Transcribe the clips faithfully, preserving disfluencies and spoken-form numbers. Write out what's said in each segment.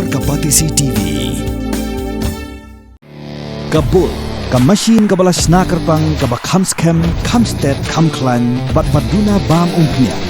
Ka Batesi T V. Ka bul, ka machine kaba la shna kyrpang, kaba kham skhem, kham stet, kham khlaiñ, bad ba duna bam umphniang.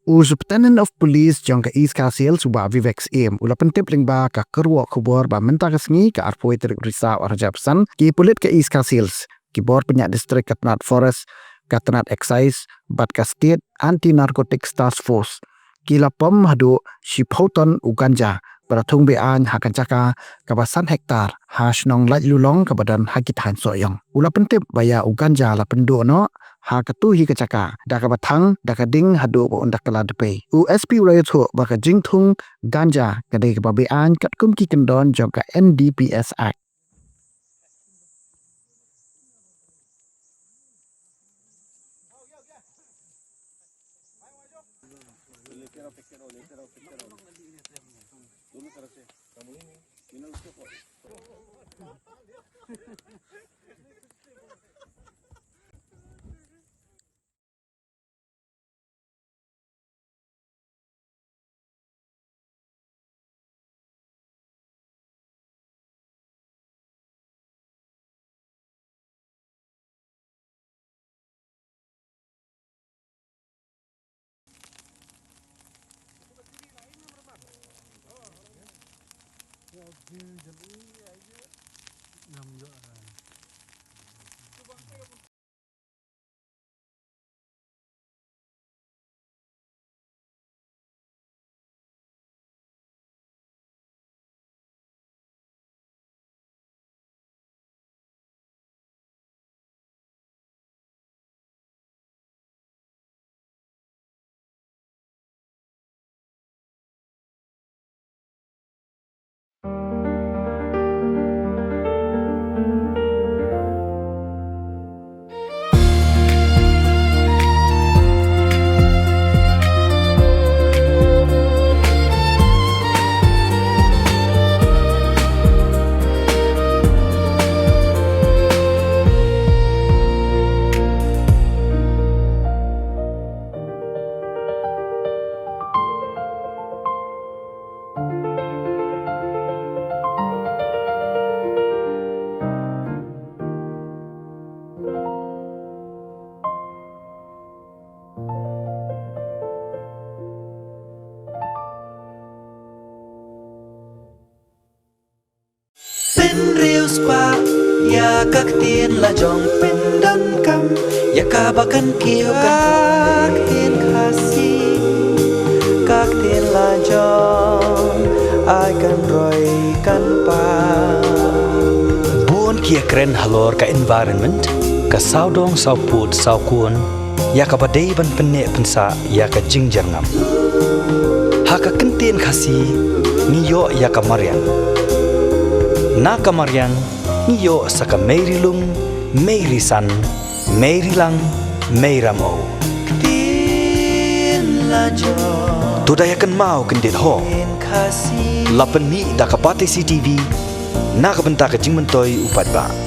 U Superintendent of Police jong ka East Khasi Hills, u Bah Vivek Syiem, u la pyntip lyngba ka kyrwoh khubor ba mynta ka sngi, ka arphew tarik Risaw arhajar arphew san, ki pulit ka East Khasi Hills, ki bor pynïaid district, ka tnat Forest, ka tnat Excise, bad ka State Anti-Narcotics Task Force, ki la pom haduh shiphew ton u ganja ba la thung be-aiñ ha ka jaka kaba san hektar ha shnong Laitlulong kaba don ha ki thaiñ Sohiong. U la pyntip ba ïa u ganja la pynduh noh ha katu hi ka jaka da kaba thang da ka ding haduh ba un da kylla dpei. U S P u la ïathuh ba ka jingthung ganja ka dei kaba be-aiñ katkum ki kyndon jong ka N D P S Act. Pynriewspah ïa ka ktien la jong, pyndonkam ïa kaba kan kiew, ka ktien Khasi, ka ktien la jong, ai kan roi kan pang. Bun ki ïakren halor ka environment, ka sawdong sawpud sawkun, ïa kaba dei ban pynneh pynsah ïa ka jingjyrngam. Ha ka kyntien Khasi ngi ïoh ïa ka mariang. Na ka mariang ngi ïoh sa ka mei ri lung, mei ri san, mei ri lang, mei ramew. To da ïa kynmaw kyndit ho. La pynmih da ka Batesi T V na ka bynta ka jingmyntoi u paidbah.